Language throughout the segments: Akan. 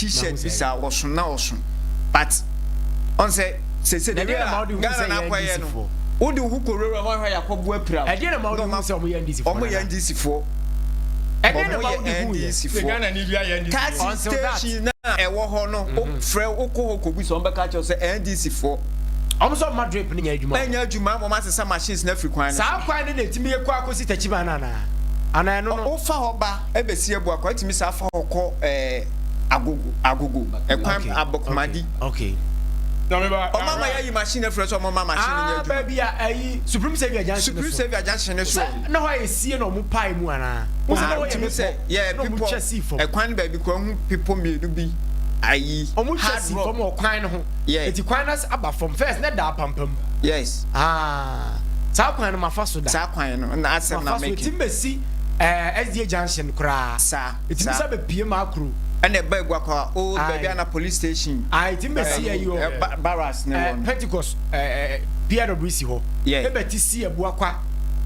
T-shirt Mahu bi sɛ saa, ɔso na ɔso, but ɔn sɛ sese Na de ɛdeɛ na ma wode hu Ghana sɛ na yɛ akɔyɛ NDC no, foɔ? wode wo ho kɔwurawura hɔ ahwɛ, yɛakɔbo apira wo. Ɛdeɛ na ma wode Na hu ɔma- sɛ ɔmo yɛ NDC foɔ? Ɔmo yɛ NDC foɔ. Ɛdeɛ na Ɔmo ma wode yɛ hu yɛ? NDC Sɛ foɔ. Ghana ni bi ayɛ NDC. Taxi Until that. station na ɛwɔ hɔ no, wofrɛ, wokɔ hɔ kɔbu sɛ ɔmbɛka kyerɛ wo sɛ NDC foɔ. Ɔmo sɛ ɔmo drip no nyɛ adwuma. Ɛnyɛ adwuma, ma ɔmo asesa machines no afiri kwan no so. Saa kwan no na etimi ekɔ akɔsi Takyiman no anaa? Anaa ɛno no? Wofa hɔ ba ɛbɛsi Abuakwa, ɛtumi saa fa hɔ kɔ Agogo ɛkwan Abɔkomadi. Na me ba. Ɔmo ama yɛayi machine afiri hɔ sɛ ɔmo ma machine no nyɛ adwuma. Baabi a ayi Supreme Saviour Junction no Supreme so. Saviour Junction no so. Sɛ na hɔ ayɛ sie na ɔmo pae mu anaa? Wo sɛ na Ah, hɔ yɛ wotumi sɛ bepɔ yɛ na ɔmo bepɔ twa sii fam. Ɛkwan no baabi kɔ hu bepɔ mmienu bi ayi Ɔmo twa hard sii rock. fam wɔ kwan no ho. Eti kwan no aba fam. First na da apampam. Ah, saa kwan no mafa so da. Saa kwan no na asɛm na Mafa so. meke. Etimi bɛsi SDA Junction koraa. Saa. Etimi sɛ bɛpie Makro. Ɛna ɛba Aguakwa old Aye. baabi ana police station. Ah, etimi bɛsi ayi hɔ. Barracks ne wɔ no. Pentecost PWC hɔ. Ebɛti si Abuakwa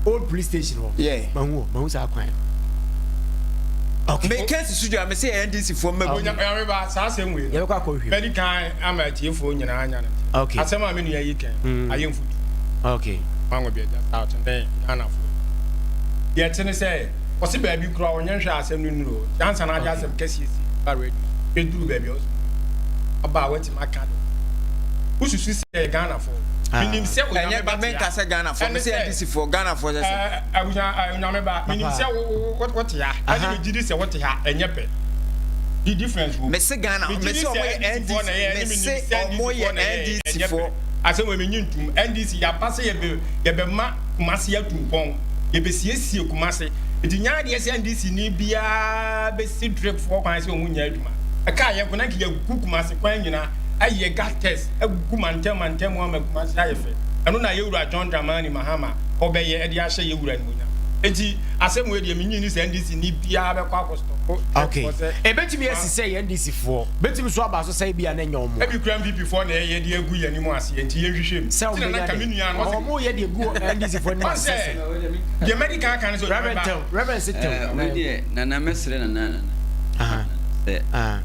old police station hɔ. Mahu hɔ, mahu saa kwan no. Okay. Meka si so dwa, me sɛ NDC foɔ mma bi. Onyame ba, saa asɛm wei no, Yɛbɛkɔ akɔhwɛ mu. mɛdi kan ama atiefoɔ nyinaa anya no nte. Asɛm a me nua yi kan, ayɛ mfutu. Mango bi agya south ne Ghanafoɔ. Deɛ ɛte ne sɛ, ɔse baabi koraa ɔnyɛ nhwɛ asɛm no nnuru hɔ. Nti ansa na ade asɛm kɛseɛ si ba radio so, ɛduru baabi a ɔse aba a watumi aka de. Wosusu sɛ yɛ Ghanafoɔ. Menim sɛ Onyame Ɛnyɛ ba te menka ha. sɛ Ghanafoɔ, Ɛne me sɛ sɛ, NDC foɔ, Ghanafoɔ sɛ. Abusua, Onyame ba, menim sɛ wo wote ha. Ɛne megye di sɛ wote ha, ɛnyɛ pɛ. The difference wo. Me se Ghana, Megye me di se sɛ ɔmo yɛ NDC foɔ na ɛyɛ, NDC, ɛne me menim se sɛ NDC ɔmo foɔ yɛ na ɛyɛ, NDC ɛnyɛ foɔ. pɛ. Asɛm wɔ menyi ntum. NDC yɛaba sɛ yɛbɛma Kumase atu mpɔn. Yɛbɛsiesie Kumase. Nti nya adeɛ sɛ NDC ni biara bɛsi drip foɔ kwan sɛ ɔmo nyɛ adwuma. Ɛka yɛ ko na nka yɛgu Kumase kwan nyinaa, ayɛ gutters agugu mantam mantam ama Kumase ayɛ fɛ. Ɛno na yɛwura John Dramani Mahama ɔbɛyɛ ɛde ahyɛ yɛwura nimonyam. Nti asɛm wei deɛ, menyi ni sɛ NDC ni biara bɛkɔ akɔ stop Okay. Ebetumi asi sɛ yɛ NDC foɔ. Betumi so aba so sɛ ebi a na nyɛ ɔmo. Ebi kura NPP foɔ na ɛyɛ de agu yɛn anim aseɛ, nti yɛnhwehwɛ mu. Sɛ ɔmo Nti na bɛnya nanka me de. nua no ɔsɛ Ɔmo yɛ de egu NDC foɔ anim ase ɔsɛ sɛ. Deɛ mɛdi kan aka ne sɛ Reverend Onyame ba Tew, Reverend se Tew. Wei deɛ, Nana, mɛsrɛ Nana sɛ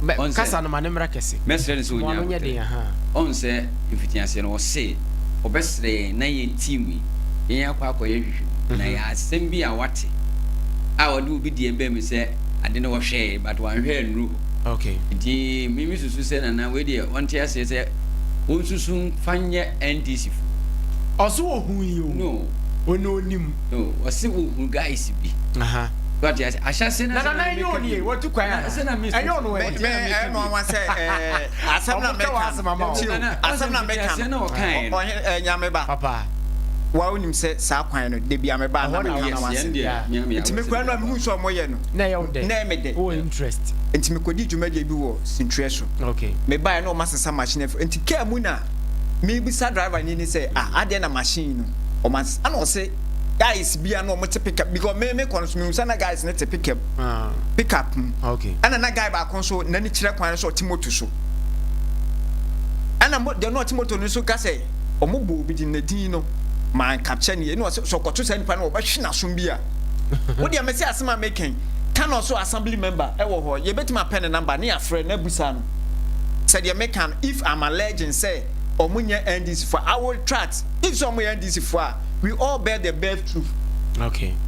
Bɛ kasa no ma ne mmra kɛse. Mɛsrɛ no sɛ Mo ɔnya ano nyɛ den abotrɛ. aha. Ɔn sɛ mfitiaseɛ no ɔse ɔbɛsrɛ yɛn na yɛn team yi yɛn akɔyɛ nhwehwɛmu na yɛ asɛm bi a wate a ɔde obi deɛ bɛn mu sɛ ade no wɔhwɛɛ, but wanhwɛ annuru hɔ. Nti mimi susu sɛ Nana wei deɛ, ɔnte aseɛ sɛ wɔnsusu mfa nyɛ NDC fo. Ɔso ohun yi o. No. Ono onim. No, ɔse ohun guys bi. Wate ase, ahyɛse Na Nana ɛnyɛ onie, watu kwan ana? Ɛnyɛ ɔno Me ɛ. me ɛyɛ me nwanwa sɛ asɛm na Ɔmo ka meka wɔ asɛm ama no wo. tie o, asɛm na meka no, ɔhe Nyame ba. Papa. Wa wonim sɛ saa kwan no da bia meba a na Ɛhɔ na meka ho wosi. asɛm. Nti me kura no a mehu sɛ ɔmo yɛ no, Na ɛyɛ wo dɛ. na ɛyɛ me dɛ. Wowɔ interest. Nti mekɔdi dwumadie bi wɔ Sintreɛ so. Mebaeɛ na ɔmo asesa machine afiri. Nti kaa mu na mebisa driver ni ne sɛ, ah, adeɛ na machine no ɔmo asesa. Ɛna ɔse guys bi a na ɔmo te pickup, because me mekɔ no so mehu sɛ na guys no te pickup pickup mu. Ɛna na guy baako nso n'ani kyerɛ kwan no so, ɔte moto so. Ɛna mo deɛ na ɔte moto no nso ka sɛ ɔmo bɔ obi din, na din no man capture ne yɛ, ɛna ɔsɛ sɛ ɔkɔto saa nipa no, ɔbɛhwe n'asom bi a. Wo deɛ, mɛsɛ asɛm a meka yi ka na ɔso assembly member ɛwɔ hɔ, yɛbɛtumi apɛ ne number ne yɛafrɛ na abusa no sɛ deɛ meka no, if I'm alleging sɛ ɔmo nyɛ NDC foɔ, I will retract. If sɛ ɔmo yɛ NDC foɔ a, we all bear the birth truth.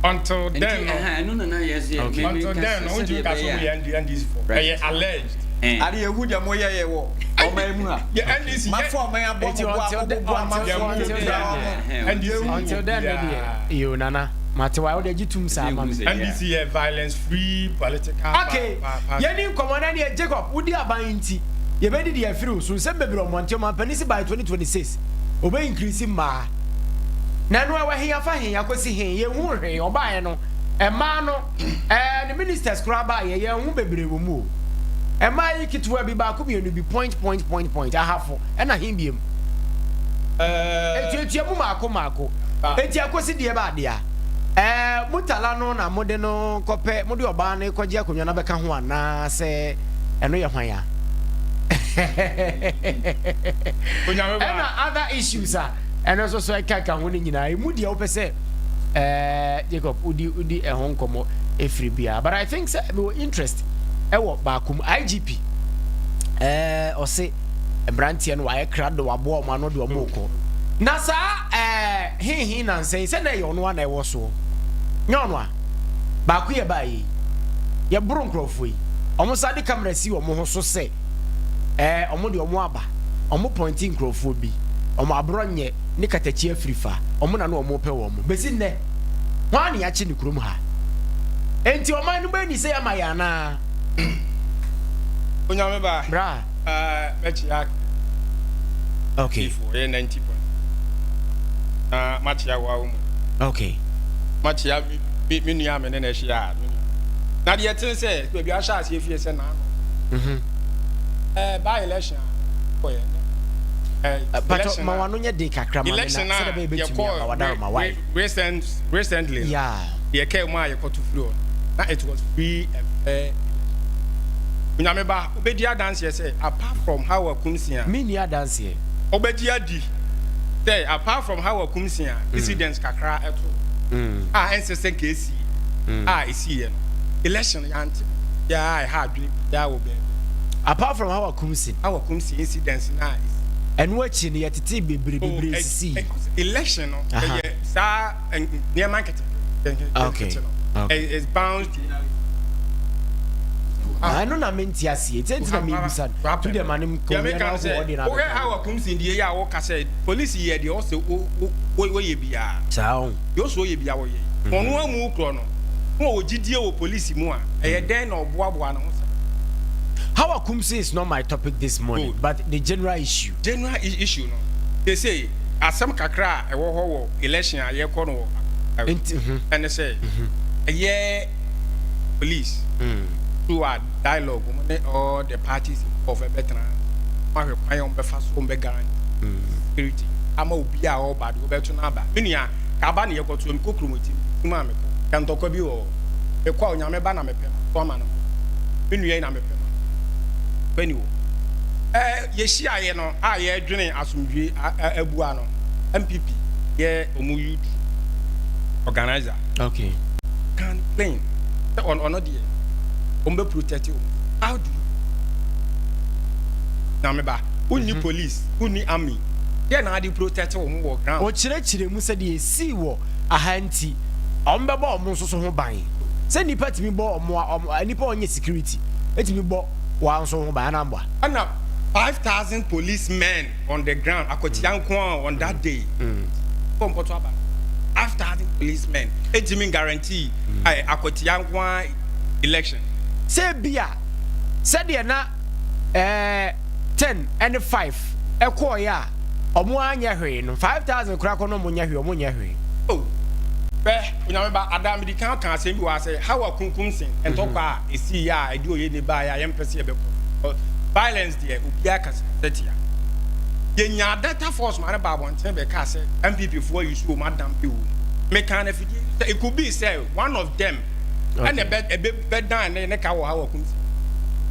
Until then no. Ɛno nana yɛ sɛ Until then no, wontumi ka sɛ ɔmo yɛ NDC foɔ. Ɛyɛ alleged. Ade yɛhu deɛ moyɛ yɛ wɔ ɔman mu ha. Yɛ NDC yɛ. Mafo ɔman abɔ mo bo a mobobo amanfoɔ Yɛ mu mo bia ɔmo. NDC mu Until then no deɛ, obiara. yo Nana, mate wa wode agye tum saa ma me. NDC yɛ violence free political party. Yɛni nkɔmmɔ na neɛ Jacob wodi aban nti yɛbɛdi deɛ afiri wo so. Nsɛm bebree ɔmmɔnten. Ɔmampanin si by 2026 ɔbɛ increase mmaa na ɛno ɛwɔ he afa he akɔsi he? Yɛnhu hwee. Ɔbaeɛ no, ɛmmaa no ne ministers koraa baayɛ, yɛnhu bebree wɔ mu o. Ɛmmaa yi ketewa bi, baako mmienu bi, point point point point, Ahafo ɛna he biem etuatua mu maako maako. Eti akɔsi deɛ ba adeɛ a Mutala no na mode no kɔpɛ, mode ɔbaa no kɔgye akonnwa no bɛka ho anaa sɛ ɛno yɛ hwan a? Onyame ba. Ɛna other issues a ɛno nso so ɛka ka ho no nyinaa, emu deɛ wopɛ sɛ Jacob wodi ɛho nkɔmmɔ ɛfiri biara, but I think sɛ mewɔ interest. Ɛwɔ baako mu, IGP ɛɛ ɔse mmeranteɛ no wayɛ krado, waboa wɔn ano de wɔn rekɔ. Na saa ɛɛ hehe nansa yi sɛ na ɛyɛ ɔno a na ɛwɔ soɔ. Nyɛ ɔno a. Baako yɛ baa yi. Yɛboro nkurɔfoɔ yi. Wɔn sa de camera si wɔn ho so sɛ ɛɛ wɔn de wɔn aba. Wɔn pɔnte nkurɔfoɔ bi. Wɔn aborɔ nyɛ ne katakyi afiri fa. Wɔn na na wɔn repɛ wɔn. Besi nnɛ, hwan na yɛakye ne kurom ha? Enti ɔman no bɛni sɛ yɛama yɛn anaa? Onyame ba. Bra. Mɛkyea. Okay. Ifo yɛ 90 point. Na makyea wo awo mu. Okay. Makyea me me nua me ne na ahyia. Na deɛ ɛte sɛ baabi ahyɛ aseɛ fie sɛ naano. Mhm. By election a kɔ yɛ. Patro ma wano nyɛ den kakra ma me na sɛdeɛ bɛyɛ bɛtumi ama wadaro ma why. Recently. Yeah. Deɛ kɛɛ mu a yɛkɔto firi hɔ na it was free and fair election. Onyame ba, wobɛdi adanseɛ sɛ apart from Hawa Koomson a. Menni adanseɛ. Wobɛgye adi sɛ apart from Hawa Koomson a incidents kakra ɛto a ɛnsɛ sɛ nka ɛsi a ɛsiiɛ no, election yɛante biara a ɛha adwene biara wɔ baabi. Apart from Hawa Koomson. Hawa Koomson incidents no a ɛsi. Ɛno akyi no yɛtetee bebree bebree sisii. Election no ɛyɛ saa nneɛma nketenkete no is bound to. Ɛno na mente aseɛ nti nti na mebisa no to deɛ ma ne nkɔwia na ɔkɔ ɔde na abɛka. Wohwɛ Hawa Koomson deɛ yi a wɔka sɛ polisi yɛ deɛ ɔsɛ wɔyɛ biara. Saa o. Deɛ ɔsɛ ɔyɛ biara wɔyɛ. Ɔno amu korɔ no na ɔwɔ gyidie wɔ polisi mu a ɛyɛ dɛn na ɔboaboa ne ho saa. Hawa Koomson is not my topic this morning but the general issue. General issue no seesei asɛm kakra a ɛwɔ hɔ wɔ election a yɛkɔ no wɔ ɛne sɛ ɛyɛ police through our dialogue wɔn ne all the parties involved ɛbɛtena wɔn ahwɛ kwan a wɔn bɛfa so wɔn bɛ guarantee security ama obi a ɔba de wɔbɛto n'aba me nua kaba ne yɛkɔto mekɔ kuromoti mu a mekɔ yɛ ntɔkwa bi wɔ hɔ mekɔ a Onyame ba na mepɛ ma to ama no me nua yi na mepɛ ma pɛ ni wɔ ɛɛ yɛhyiaeɛ no a yɛdwene asomdwie abua no NPP yɛ ɔmo youth organizer. Okay. Can plain sɛ ɔno ɔno deɛ ɔmo bɛ protect ɔmo. How do you? Na me ba, wonni mhm. police, wonni army. Deɛ na ade protect wɔn wɔ ground. Ɔkyerɛkyerɛ mu sɛ deɛ esii wɔ aha nti, ɔmo bɛbɔ ɔmo nso so ho ban. Sɛ nipa tumi bɔ ɔmo a ɔmo nipa ɔnyɛ security etumi bɔ wɔn nso ho ban anaa mboa. Ɛna 5,000 policemen on the ground akwatia nko ara on that day kɔ nkɔto aba 5,000 policemen etimi guarantee mm. akwatia nko ara election. Sɛ ebia sɛdeɛ na ɛɛ 10 ɛne 5 ɛkɔɔeɛ a ɔmo anyɛ hwee no, 5,000 koraa kɔ no ɔmo nyɛ hwee, ɔmo nyɛ hwee. Oh, bɛ Onyame ba ada mede kan ka asɛm bi wɔ ha sɛ Hawa kunkum sen ntɔkwa a esii yɛ a ɛde oye ne baeɛ a yɛmpɛ sɛ yɛbɛkɔ violence deɛ obiara kasa tia. Yɛnyaa Delta Force ma no baa abɔnten bɛkaa sɛ NPP foɔ ayi so wɔn adampe wɔ mu. Mekaa no afidie so sɛ it could be sɛ one of them ɛna ɛbɛ ɛbɛ bɛdan ne ne ka wɔ ha wɔ Kumsi.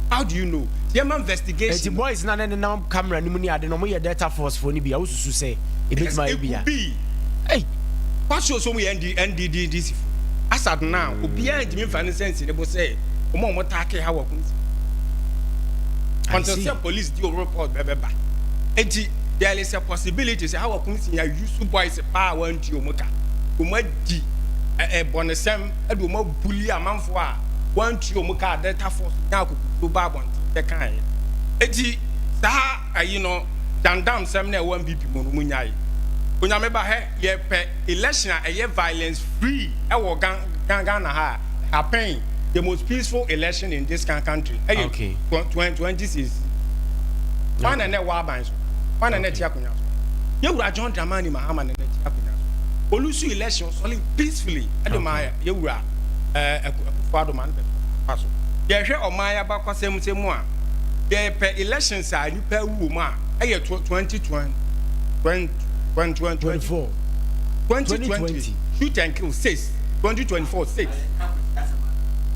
How do you know? Nti yɛma Enti investigation. boys no a na ɛnenam camera no mu ne ade no wɔyɛ Delta Force foɔ no bi a wosusu sɛ Because ebetumi ayɛ it bi a? could be. Ei! What show so wɔyɛ ND NDDC foɔ. As at now obiara ntumi nfa ne nsa nsi ne bo sɛ wɔn a wɔtaake ha wɔ Kumsi. I Until see. sɛ police di o report bɛbɛba. Enti there is a possibility sɛ Hawa Koomson yɛ use boys paa a wɔantua wɔn ka. Wɔn adi ɛ bɔnesɛm de wɔn abuli amanfoɔ a wɔantua wɔn ka a Delta Force nya akokoduro ba abɔnten bɛkaeɛ. Enti saa ayi no jandam sɛm na ɛwɔ NPP mu no mo nyae. Onyame ba hɛ yɛpɛ election a ɛyɛ violence free ɛwɔ Ghana ha a happen the most peaceful election in this country ɛyɛ Okay. 2016. Hwan na na ɛwɔ aban so? Hwan na na ɛte akonnwa so? Yɛwura John Dramani Mahama na na ɛte akonnwa so. Olusu election sɔle peacefully ɛde ma yɛwura ɛɛ Akufo Addo ma no bɛfa so. Yɛhwɛ ɔman yi abakɔsɛm sɛ mu a, yɛpɛ elections a nnipa awu wɔ mu a, ɛyɛ 2020, 2024, 2020 shoot and kill 6, 2024 6.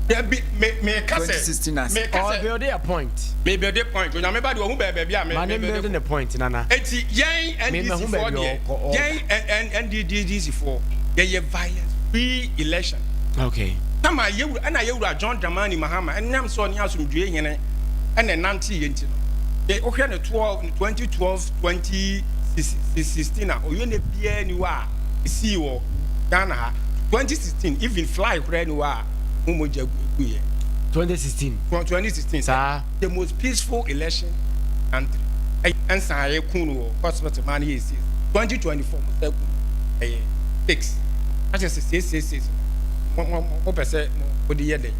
Dabi, me me ka sɛ, me ka sɛ. Ɔ build a point. Me build a point. Onyame ba de ɔho bɛɛ baabi a me me build ne point nana. Eti yɛn NDC foɔ deɛ, yɛn NDDC foɔ, yɛyɛ violence free election. Okay. Tama yɛwura ɛna yɛwura John Dramani Mahama ɛnam sɛ ɔne asomdwoe hene ɛna ɛnante yɛ nti no, de wohwɛ ne 12 2012 2016 a ɔyɛ ne biara ni hɔ a ɛsii wɔ Ghana ha. 2016 even fly koraa ni hɔ a ho mogya gu yɛ. 2016. 2016. Saa. The most peaceful election country ɛnsan ayɛ kun no wɔ hospital maa no yɛ 6. 2024 mo sɛ kun ɛyɛ 6 akyɛ sɛ 6 6 6 mo mo mo pɛ sɛ mo mo de yɛ dɛ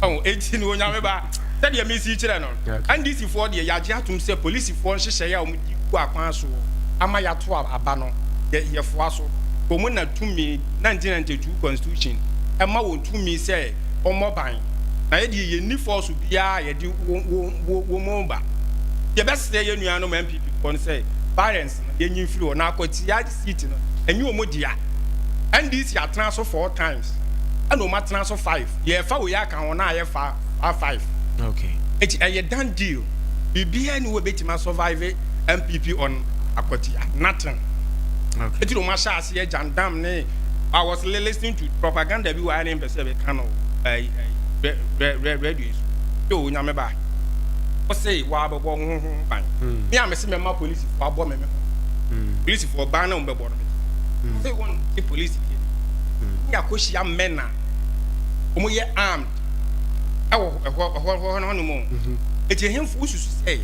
ɔn. Eti no, Onyame ba, sɛdeɛ mesi kyerɛ no, NDC foɔ deɛ, yɛagye atom sɛ polisifoɔ nhyehyɛeɛ a wɔn di gu akwan soɔ ama yɛato aba no, yɛ yɛfoa so. Wɔn na tumi 1992 constitution ɛma wɔn tumi sɛ wɔmmɔ ban, na yɛdeɛ yɛnni force biara a yɛde wɔn wɔn wɔn ba. Yɛbɛsrɛ yɛn nuanom NPP foɔ no sɛ violence no, yɛnyi mfiri hɔ na Akwatia seat no, ɛnyɛ wɔn dea. NDC atena so four times, ɛna wɔn atena so five. Yɛfa wei aka ho na ayɛ fa fa five. Eti ɛyɛ done deal. Biribiara ni wɔ ebetumi asurvive NPP on Akwatia, nothing. Eti na wɔn ahyɛ aseɛ jandam ne I was listening to propaganda bi wɔ ayɛ ne mpɛ sɛ ɛbɛka no ɛyi ɛyi rɛ rɛ radio yi so yɛ o. Nyame ba, ɔsɛ wabɛbɔ ho ho ban mi a mɛ sɛ mɛma polisifoɔ abɔ mɛmɛ ho polisifoɔ ban na wɔn bɛbɔ no mɛ sɛ wɔn ti polisi deɛ ne akɔhyia mmɛn a wɔn yɛ armed ɛwɔ ɛhɔ ɛhɔ ɛhɔ hɔnom o. Eti ehemfo wosusu sɛ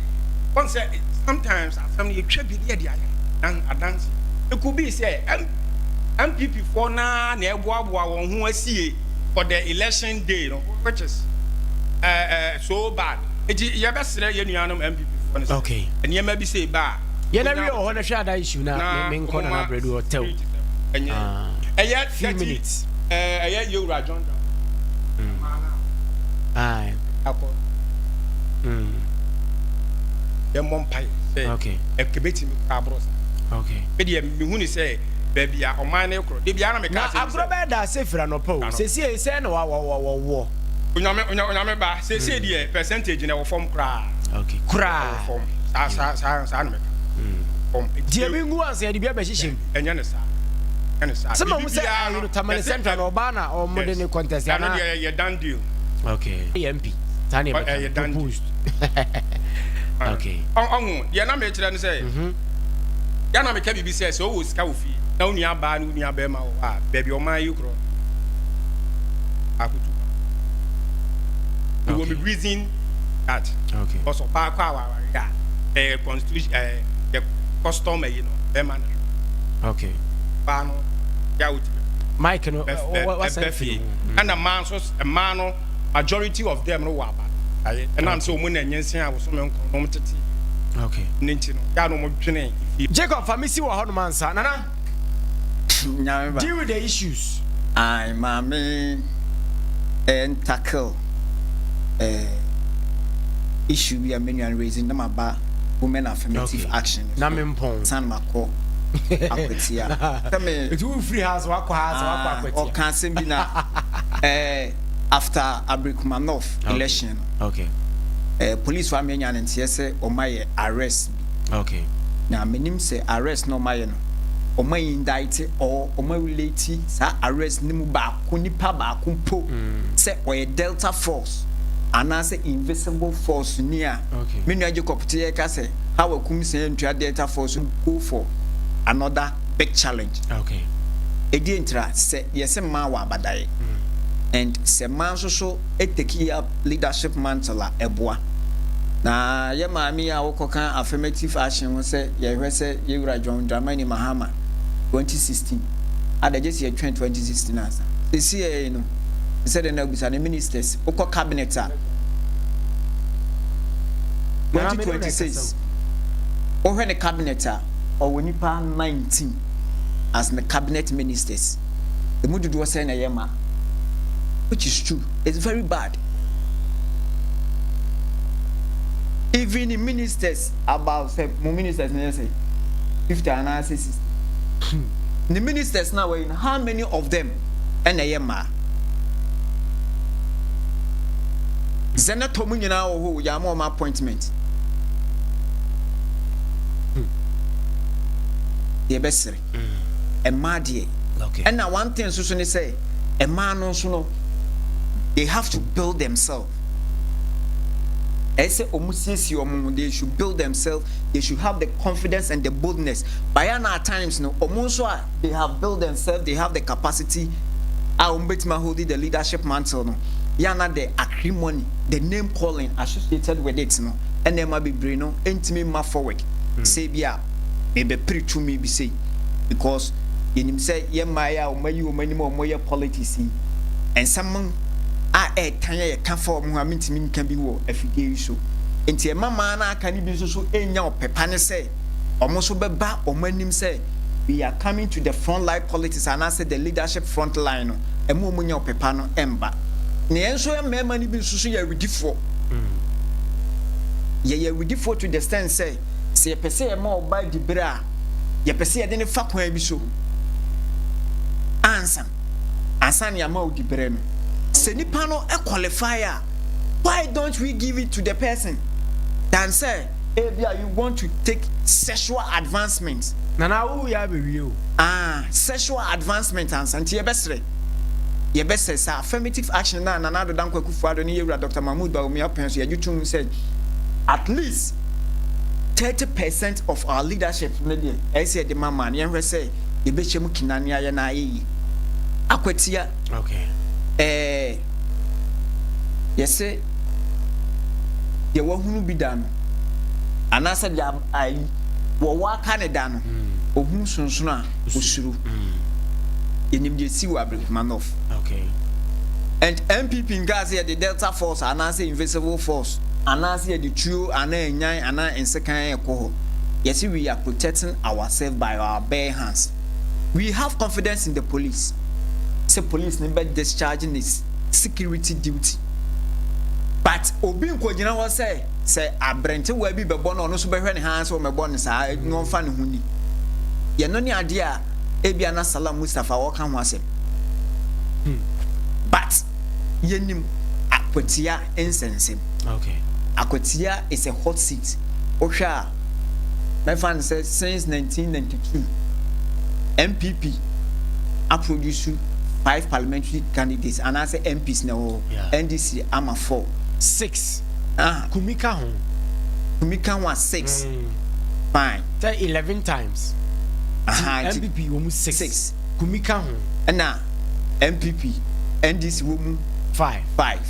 wɔn sɛ sometimes asɛm no yɛtwa bi ne yɛde ayɛ dan adanse. It could be sɛ NPP foɔ naa na ɛboaboa wɔn ho asie for the election day no, which is so bad. Eti yɛbɛsrɛ yɛn nuanom NPP foɔ no sɛ nneɛma bi sɛ ba a yɛn awie wɔ hɔ na hwɛ ada issue na me nkɔ Nana Brɛdu ɔtɛw. Ɛnyɛ ɛyɛ few minutes. Ɛyɛ yewura John Aye. Akɔ yɛmmɔ mpaeɛ sɛ ɛkɛbɛtumi kɔ aborɔ sa. Medeɛ mehu ne sɛ baabi a ɔman no korɔ de biara na meka Na asɛm bi agorɔ sɛ bɛyɛ da ase firi anɔpa o. Anɔpa. Sesie sɛ na wɔwɔ. Onyame ba, seesei deɛ percentage no ɛwɔ fam koraa. Koraa. Ɛwɔ fam saa saa saa saa na mɛka fam. Deɛ bi ngu ansa yɛde bi abɛhyehyɛ mu. Ɛnyɛ ne saa, ɛnyɛ ne saa. Sɛ ma mu sɛ Biribi biara ayi no no Tamale yɛsɛ Central na ɔbaa na ɔmo de ne contest ɛno ana. deɛ yɛ done deal. Yɛ MP. Saa ne Ɔ- ɛyɛ yɛbɛka done deal. proposed. Ɔho deɛ na mekyerɛ no sɛ yɛ na meka biribi sɛ wowɔ sika wɔ fie na wo nua baa ne wo nua bɛrima wɔ hɔ a, baabi a ɔman yi korɔ akoto wɔ me reason that because ɔbaa kɔ awaware a, ɛyɛ constitution, ɛyɛ yɛ custom, ɛyi no bɛrima no baa no yɛ a wotumi Mike no wasan ɛbɛ firi fie ho. Ɛna mmaa nso, mmaa no majority of them no wɔ aba ayɛ ɛnam sɛ wɔn na nyɛnsen a wɔsɔmɛ nkɔn na wɔn tete ne nti no yɛ a na wɔn dwene fie. Jacob Famisi wɔ hɔnom ansa. Nana, Nyame ba. Deal with the issues. Ai, maame tackle issue bi a me nua no raising na maba women affirmative action Na me mpɔn. San makɔ Akwatia sɛ me Eti wo firi ha so wakɔ ha so wakɔ Akwatia. Ɔka asɛm bi na after Ablekuma North election no, police wa anya ne nteɛ sɛ ɔma yɛ arrest bi. Na menim sɛ arrest na ɔma yɛ no, ɔma indict or ɔma relate saa arrest ne mu baako, nipa baako mpo sɛ ɔyɛ Delta Force anaasɛ invisible force ni a me nua Jacob te yɛ ka sɛ how akum sɛ ntua Delta Force go for another big challenge. Ɛdi ntira sɛ yɛsɛ mmaa wɔ abadaeɛ and sɛ mmaa nso so take up leadership mantle a, ɛboa. Na yɛ maame yi a wokɔka affirmative action ho sɛ yɛhwɛ sɛ yɛwura John Dramani Mahama 2016 adagye sɛ yɛtwɛn 2016 ansa sɛsi yɛ no sɛ de na abusa ne ministers wokɔ cabinet a 2026 wohwɛ ne cabinet a, ɔwɔ nipa 19 as ne cabinet ministers. Emu dodoɔ sɛn na ɛyɛ ma? Which is true, it's very bad. Even the ministers, about sɛ mo ministers no yɛ sɛ 50 anaasɛ 60, ne ministers na wɔyi no, how many of them ɛna ɛyɛ mmaa? Zanetor mu nyinaa wɔ hɔ, yɛ ama wɔn appointment. Yɛbɛsere mmaa deɛ. Ɛna one thing nso so ne sɛ mmaa no nso no They have to build themselves. Ɛsɛ sɛ wɔn siesie wɔn ho. They should build themselves. They should have the confidence and the boldness. But na at times no, wɔn nso a they have built themselves, they have the capacity a wɔn bɛtumi hold the leadership mantle no. Yana the acrimony, the name calling associated with it no, ɛna ɛma bebree no ntumi mma forward. Sɛ bi a mebɛpere tumi bi sei because yɛnim sɛ yɛn mmaa yi a wɔn ayi wɔn anim a wɔyɛ politics yi, nsɛm a ɛɛtan a yɛka fa wɔn ho a mentumi nka bi wɔ afidie yi so. Nti ɛma mmaa no aka no bi nso so ɛnya ɔpɛpa ne sɛ wɔn nso bɛba wɔn anim sɛ we are coming to the front line politics anaasɛ the leadership front line no, ɛma wɔn nya ɔpɛpa no ɛmba. Na yɛn nso yɛ mmarima no bi nso so yɛ awudifoɔ. Yɛyɛ awudifoɔ to the extent sɛ yɛpɛ sɛ yɛma ɔbaa di bere a, yɛpɛ sɛ yɛde ne fa kwan bi so ansa ne yɛama odi bere no. Sɛ nipa no qualify a, why don't we give it to the person than sɛ ebia you want to take sexual advancement? Nana, wo yɛ abɛwie o. Ah, sexual advancement ansa. Nti yɛbɛsrɛ sɛ affirmative action na Nana Addo Dankwa Akufo-Addo ne yɛwura Dr Mahmood Bawumia pɛn so yɛgye tom sɛ at least 30% of our leadership no deɛ, ɛyɛ sɛ yɛde ma maa no. Yɛnhwɛ sɛ yɛbɛhyɛ mu kina ne ayɛ na ayɛ yie akwatia. Yɛsɛ deɛ wahunu bi da no anaasɛ deɛ ayi wɔwɔ aka ne da no, ohun sonsono a osuro. Yɛnim deɛ si wɔ Ablekuma North. And NPP nkaa sɛ yɛde Delta Force anaasɛ invisible force anaasɛ yɛde tuo anaa enyan anaa nsekan ɛkɔ hɔ. Yɛsɛ we are protecting ourselves by our bare hands. We have confidence in the police sɛ police ne bɛ discharge ne security duty, but obi nkɔgyina hɔ sɛ aberantewa bi bɛbɔ no, ɔno nso bɛhwɛ ne han sɛ ɔmɛbɔ no saa na ɔmfa ne ho ni. Yɛno ne adeɛ a ebia na Salam Mustapha wɔka ho asɛm, but yɛnim Akwatia nsɛnsɛm. Akwatia is a hot seat. Wohwɛ a, mɛfa no sɛ since 1992 NPP aproduce five parliamentary candidates anaasɛ MPs na ɛwɔ hɔ. NDC ama four. Six. Ah. Kumi ka ho. Kumi ka ho a, six. Fine. Sɛ 11 times. Aha, NPP wɔ mu six. Six. Kumi ka ho. Ɛna NPP, NDC wɔ mu five. Five.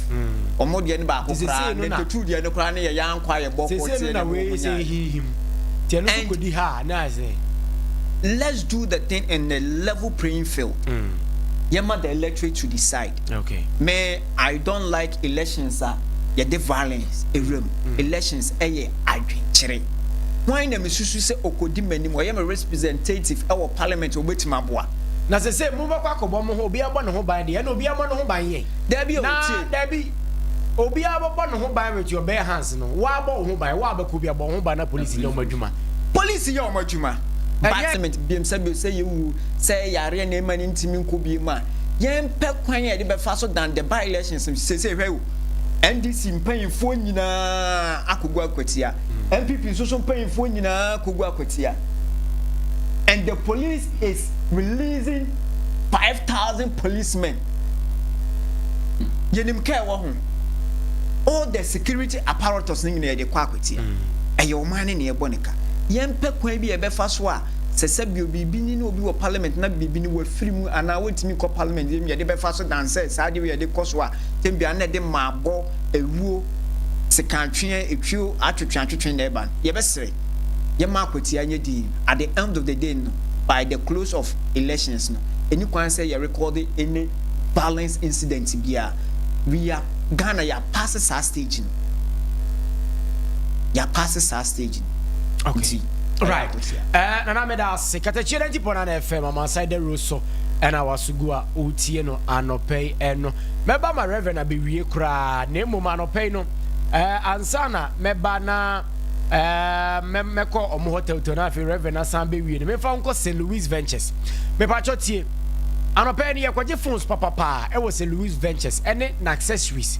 Ɔmo deɛ no baako Nti koraa seesei no na- 92 deɛ no koraa ne yɛ yɛn ankɔ a yɛbɔ kɔ sese tie no na ne wei wɔn sɛ nyaa. hihim tiɛ no nso kɔdi ha a na sɛ Let's do the thing in a level playing field. Yɛma the electorate to decide. Me, I don't like elections a yɛde violence ewura mu. Elections ɛyɛ adwenkyerɛ. Wɔn na mesusu sɛ okodi m'anim, ɔyɛ me representative ɛwɔ parliament, obetumi aboa. Na sɛ mobɛkɔ akɔbɔ mo ho, obiara bɔ ne ho ban deɛ, ɛna obiara bɔ ne ho ban yɛ Dabi o. Na tie. Dabi, obiara bɛbɔ ne ho ban with your bare hands no, woabɔ wo ho ban, woabɛkɔ bi abɔ wo ho ban na polisi nyɛ ɔmo adwuma. Police yɛ ɔmo adwuma. Ɛnyɛ- But biem sɛ bio sɛ yɛwu sɛ yareɛ na ɛma ne ntumi nkɔ biem a, yɛmpɛ kwan a yɛde bɛfa so dan the by elections. Sese hwɛ o, NDC mpanyinfoɔ nyinaa akɔgu Akwatia, NPP nso so mpanyinfoɔ nyinaa akɔgu Akwatia, and the police is releasing 5,000 policemen. Yɛnim kaa ɛwɔ ho, all the security apparatus ne nyinaa yɛde kɔ Akwatia. Ɛyɛ ɔman ne ne yɛbɔ ne ka. Yɛmpɛ kwan bi a yɛbɛfa so a sɛ bio biribi ni na obi wɔ parliament na biribi ni wafiri mu anaa wɔntumi kɔ parliament yɛm yɛde bɛfa so dan sɛ saa deɛ yɛde kɔ so a tɛm bia na yɛde maabɔ ewuo sekantweɛ etwio atwetwe atwetwe na ɛba no. Yɛbɛsrɛ yɛma Akwatia nyɛ din. At the end of the day no, by the close of elections no, ɛni kwan sɛ yɛ record any violence incident biara. We are Ghana, yɛ pass saa stage no, yɛ pass saa stage no. Okay. Nti Right, Nana, meda ase. Katakyie 90.9 FM, amansan dawuro so ɛna waso gu a wotie no anɔpɛ yi. Ɛno mɛba ma Reverend abɛwie koraa, na mmom anɔpɛ yi no, ansa na mɛba na mɛkɔ ɔmo hotel to na afei Reverend asan bɛwie no, memfa nkɔ St Louis Ventures. Mepakyɛ tie, anɔpɛ yi no yɛkɔgye phones papapaa ɛwɔ St Louis Ventures ɛne n'accessories.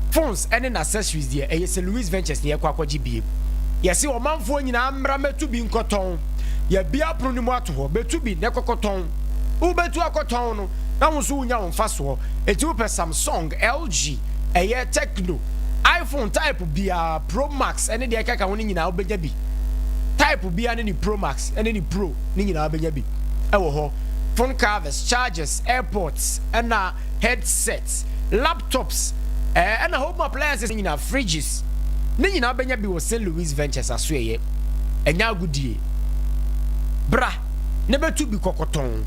Phones ɛne n'accessories deɛ, ɛyɛ St Louis Ventures ne yɛkɔ akɔgye bie. Yɛsi ɔmanfoɔ nyinaa mmra mɛtu bi nkɔtɔn. Yɛbia apono no mu ato hɔ, bɛtu bi na ɛkɔkɔtɔn. Wobɛtu akɔtɔn no Na wo nso wonya wo mfasoɔ. Enti wopɛ Samsung, LG, ɛyɛ Tecno, iPhone type biara, Pro Max ne deɛ ɛkeka ho no nyinaa wobɛnya bi. Type biara ne ne Pro Max ne ne Pro ne nyinaa wobɛnya bi wɔ hɔ. Phone covers, chargers, airpods ɛna headsets, laptops ɛna home appliances nyinaa, fridges ne nyinaa wobɛnya bi wɔ St. Louis Ventures asoɛeɛ. Ɛnyɛ agodie. Bra na bɛtu bi kɔkɔtɔn.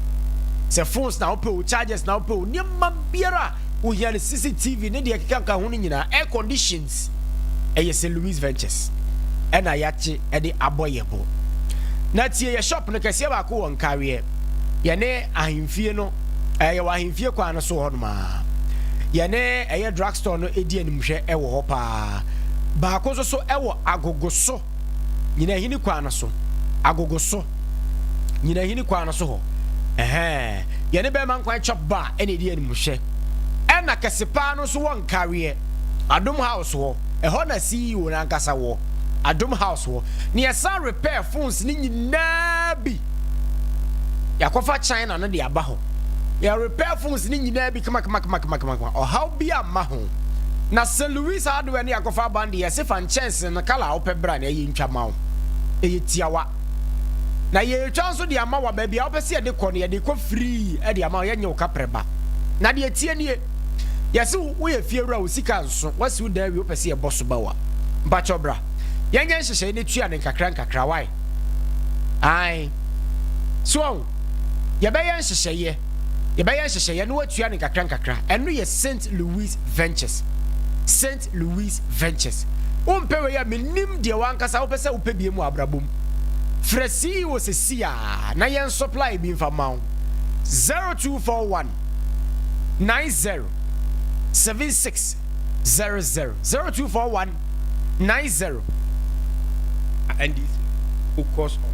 Sɛ phones na wopɛ o, chargers na wopɛ o, nneɛma biara a wohia no, CCTV ne deɛ ɛkeka ho no nyinaa, air conditions, ɛyɛ St. Louis Ventures ɛna yɛakye ɛde abɔ yɛ bo. Na tie, yɛ shop no kɛseɛ baako wɔ Nkareɛ, yɛne ahemfie no, yɛwɔ ahemfie kwan no so hɔ nom a yɛne ɛyɛ drugstore no ɛdi animhwɛ ɛwɔ hɔ paa. Baako nso so ɛwɔ Agogo so Nyinahini kwan no so, Agogo so Nyinahini kwan no so hɔ. Ɛhɛn, yɛne Bɛrima Nkwan Chop Bar ɛna ɛdi animhwɛ. Ɛna kɛse paa no nso wɔ Nkareɛ, Adom House hɔ. Ɛhɔ na CEO no ankasa wɔ, Adom House hɔ. Na yɛsan repair phones no nyinaa bi. Yɛakɔfa China no de aba hɔ. Yɛ repair phones no nyinaa bi kamakamakamakama. Ɔhaw bi amma ho. Na St. Louis Hardware no yɛakɔfa aba no de, yɛse fa nkyɛnse no colour a wopɛ bra na yɛntwa ma wo. Ɛyɛ tiawa. Na yɛretwa nso de ama wo a, baabi a wopɛ sɛ yɛde kɔ no, yɛde kɔ free de ama wo, yɛnyɛ wo kaprɛ ba. Na deɛ ɛteɛ nie, yɛse woyɛ fiewura, wo sika nso, woasi wo dan awie, wopɛ sɛ yɛbɔ so ba wo a, mpakyɛw bra. Yɛnyɛ nhyehyɛe na tua no nkakra nkakra, why? Ae. So wahu? Yɛbɛyɛ nhyehyɛeɛ, yɛbɛyɛ nhyehyɛeɛ na woatua no nkakra nkakra. Ɛno yɛ St. Louis Ventures. St. Louis Ventures. Wompɛ wei a, mennim deɛ w'ankasa wopɛ sɛ wopɛ biem wɔ abrabɔ mu. Frɛ CEO seesei ara na yɛn supply bi mfa mma wo. 0241 90 76 00 0241 90. NDC focus on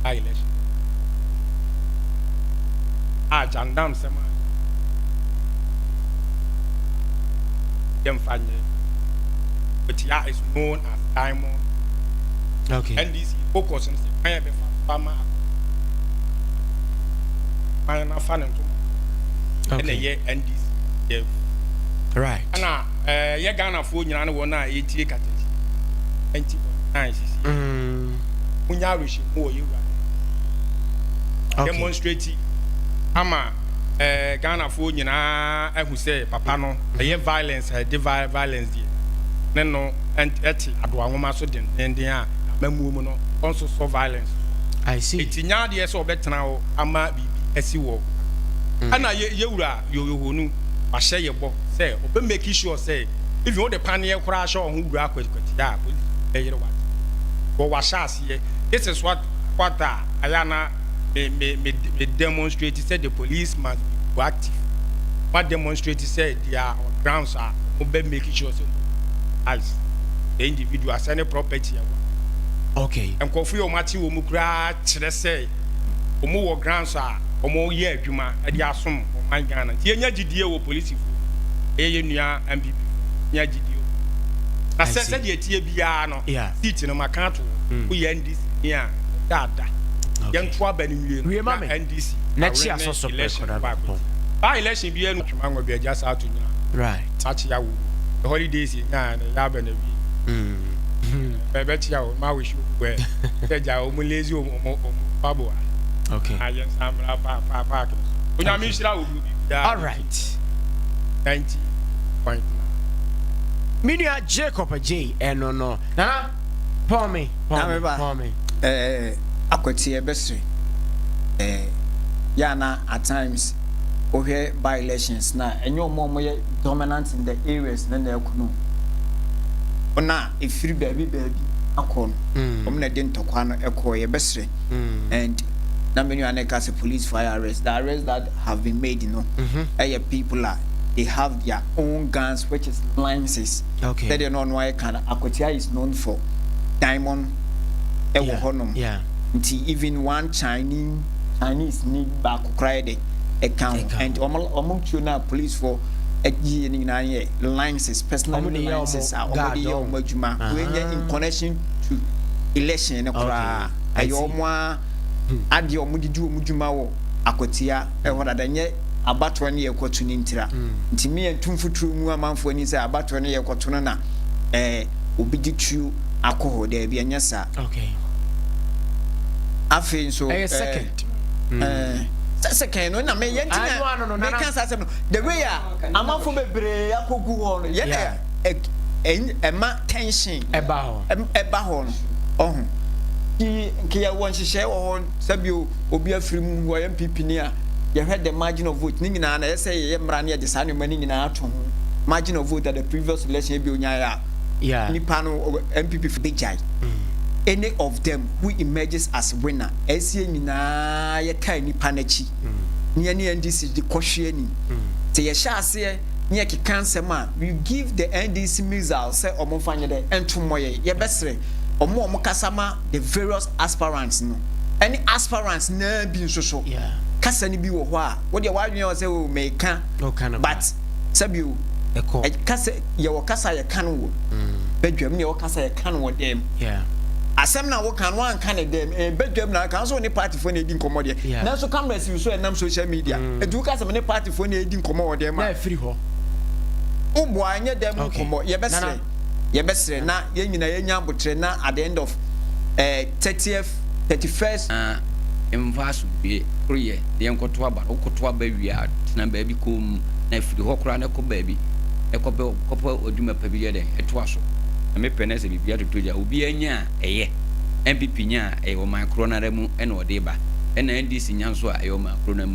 by election a jandam sɛm a yɛmfa nyɛ Akwatia is known as diamond. NDC focus no sɛ kwan a ɛbɛfa so ama kwan no afa ne ntoma ɛna ɛyɛ NDC yɛ ɛna ɛyɛ Ghanafoɔ nyinaa ne wɔn a ɛretie katakyi 90.9 sisi munya awerɛhyɛmu wɔ yɛwura demonstrate ama Ghanafoɔ nyinaa ahu sɛ papa no ɛyɛ violence a ɛde violence deɛ ne no ɛte adoa nwoma so dendenden a n'amammuo mu no ɔnsosɔ violence I see. Eti nya adeɛ sɛ ɔbɛtena hɔ ama biribi asi wɔ ɛna yɛ yɛwura Yohonu wahyɛ yɛ bɔ sɛ ɔbɛ make sure sɛ even wode paneɛ koraa hyɛ ɔho wura akwatia a police bɛyere wate wɔ wahyɛ aseɛ. This is what a ayɛ na me me me me demonstrate sɛ the police must be proactive. Ma demonstrate sɛ they are on grounds a wɔn bɛ make sure sɛ eyes the individual sɛ ne property ɛwɔ. Nkurɔfo yi a wɔn akye wɔn koraa kyerɛ sɛ wɔn wɔ grounds a wɔn yɛ adwuma de asom ɔman Ghana. Nti yɛnya gyidie wɔ polisifoɔ, ɛyɛ yɛn nua NPP foɔ, yɛnya gyidie wɔ. Na I sɛ see. sɛdeɛ ɛteɛ biara no, seat no maka ato hɔ. Woyɛ NDC ni a, dada. Yɛnto aba no nwie no, Wie ma na me. NDC Na kyi awene aso so election prɛko na kɔ bɔ. akɔti. By election biara no, twema ngɔ bi agya saa to nyina. Akyea wo. The holidays yɛ nyaa no, yɛ aba na wie. Bɛbɛkyea wo, ma wish you well. Sɛ gya wɔn lazy wɔn wɔn wɔn paboa. Na yɛn san mmra pa pa park no so. Onyame nhyira wo biribi biara. All right. 90.9. Me nua Jacob Adjei ɛno no. Nana, pɔn me, pɔn me, pɔn me. Eh, Akwati ɛbɛsere. Eh, yɛ ana at times wohwɛ by elections na ɛnyɛ wɔn a wɔyɛ dominant in the areas no na ɛkɔ no. Wɔn a ɛfiri baabi baabi akɔ no, wɔn na ɛde ntɔkwa no ɛkɔ. Yɛbɛsere. And na me nua no ka sɛ police fire arrest. The arrest that have been made no, ɛyɛ people a they have their own guns which is licenses. Sɛdeɛ na ɔno ayɛ ka no, Akwatia is known for diamond ɛwɔ hɔnom. Nti even one Chinese ni baako koraa yɛ de ɛka ho. And ɔmo ɔmo tuo no a police for ɛyie no nyinaa yɛ licenses, personal Ɔmo de yɛ ɔmo licenses a ɔmo guard de yɛ ɔmo. ɔmo adwuma. Wei nyɛ in connection to election no koraa. I Ɛyɛ see. ɔmo a adeɛ a ɔmo de di ɔmo dwuma wɔ Akwatia ɛhɔ dada, nyɛ abatoɔ no yɛkɔto no ntira. Nti me yɛnto mfuturo ngu amanfoɔ ani sɛ abatoɔ no yɛkɔto no na ɛɛ obi de tuo akɔ hɔ, daabi, ɛnyɛ saa. Afei nso ɛyɛ second. Ɛɛ sɛ second no na me yɛn ti na meka saa asɛm no, the way a amanfoɔ bebree akɔgu hɔ no yɛn na ɛma tension ɛba hɔ, ɛba hɔ no ɔho. Nti nka yɛwɔ nhyehyɛe wɔ hɔ sɛbio obi afiri mu wɔ NPP ni a, yɛhwɛ the margin of vote ne nyinaa na ɛyɛ sɛ yɛyɛ mmara ne yɛde saa nneɛma no nyinaa ato ho, margin of vote at the previous election ebi onyaeɛ a nipa no NPP bɛgyae. Any of them who emerges as winner, ɛsɛ yɛn nyinaa yɛtaa nipa n'akyi ne yɛne NDC de kɔhwe ani. Sɛ yɛhyɛ aseɛ ne yɛkeka nsɛm a, we give the NDC missile sɛ ɔmo mfa nyɛ dɛ ɛnto mmɔ yɛ. Yɛbɛsrɛ ɔmo a ɔmo kasa ma the various aspirants no ɛne aspirants naa bi nso so kasa no bi wɔ hɔ a wodeɛ wadwene wɔ sɛ o meka, but sɛbio kasa yɛwɔ kasa yɛka no wɔ badwam ne yɛwɔ kasa yɛka no wɔ dɛm. Asɛm na woka no wanka ne dɛm ɛyɛ badwam na aka nso ne partyfoɔ na ɛdi nkɔmmɔ deɛ, nanso camera si so ɛnam social media, ɛnti woka sɛ me ne partyfoɔ na ɛdi nkɔmmɔ wɔ dɛm a ɛfiri hɔ. Woboa ɛnyɛ dɛm nkɔmmɔ. Yɛbɛsrɛ, yɛbɛsrɛ na yɛn nyinaa yɛnya abotrɛ na at the end of 30th, 31st. Na mfa asomdwoeɛ koroyɛ na yɛnkɔto aba no. Wokɔto aba wie a, tena baabi komm, na firi hɔ koraa na kɔ baabi kɔpɛ kɔpɛ w'adwuma pa bi yɛ dɛn toa so. Na mepɛ na sɛ biribi atotɔ gya a, obiara nya a ɛyɛ. NPP nya a, ɛyɛ ɔman korɔ no ara mu na ɔde ba, ɛna NDC nya nso a, ɛyɛ ɔman korɔ no ara mu.